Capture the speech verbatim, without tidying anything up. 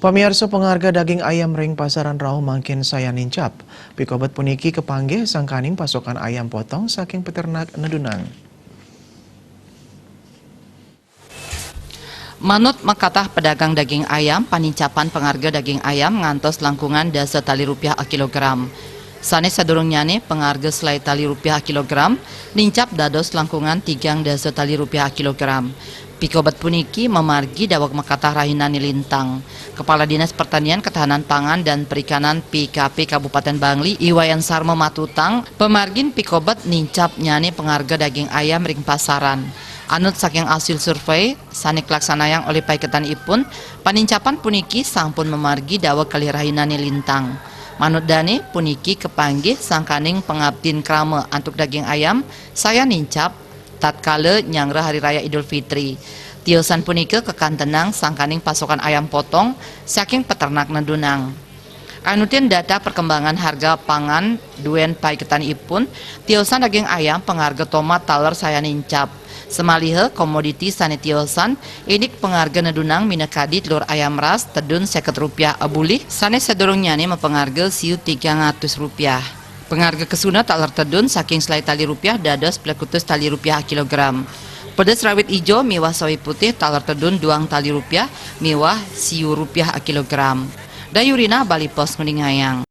Pamiarsa, pangarga daging ayam ring pasaran rauh mangkin sayan nincap. Pikobet puniki kapanggih sangkaning pasokan ayam potong saking peternak Nedunang. Manut makatah pedagang daging ayam, panincapan pangarga daging ayam ngantos langkungan dasa tali rupiah a kilogram. Sane sadurungnyane pangarga selai tali rupiah a kilogram, nincap dados langkungan tigang dasa tali rupiah a kilogram. Pikobet puniki mamargi daweg makatah rahinane lintang. Kepala Dinas Pertanian, Ketahanan Pangan, dan Perikanan P K P Kabupaten Bangli, I Wayan Sarma matutang, pamargin pikobet nincapnyane pangarga daging ayam ring pasaran. Anut saking asil survei sane kalaksanayang olih paiketan ipun, panincapan puniki sampun mamargi daweg kalih rahinane lintang. Manut dane, puniki kapanggih sangkaning pangaptin krama antuk daging ayam sayan nincap tatkala nyanggra Hari Raya Idul Fitri. Tiosan punika kakantenang sangkaning pasokan ayam potong saking peternak Nedunang. Anutin data perkembangan harga pangan duen paiketan ipun, tiosan daging ayam pangarga tomat taler sayan nincap. Samaliha komoditi sane tiosan, indik pangarga Nedunang minakadi telur ayam ras tedun seket rupiah a bulih, sane sadurungnyane mapangarga siu tigang atus rupiah. Pangarga kesuna taler tedun saking selai tali rupiah dados plekutus tali rupiah a kilogram. Pedes rawit ijo miwah sawi putih taler tedun duang tali rupiah miwah siu rupiah a kilogram. Dayurina, Bali Post, nguningayang.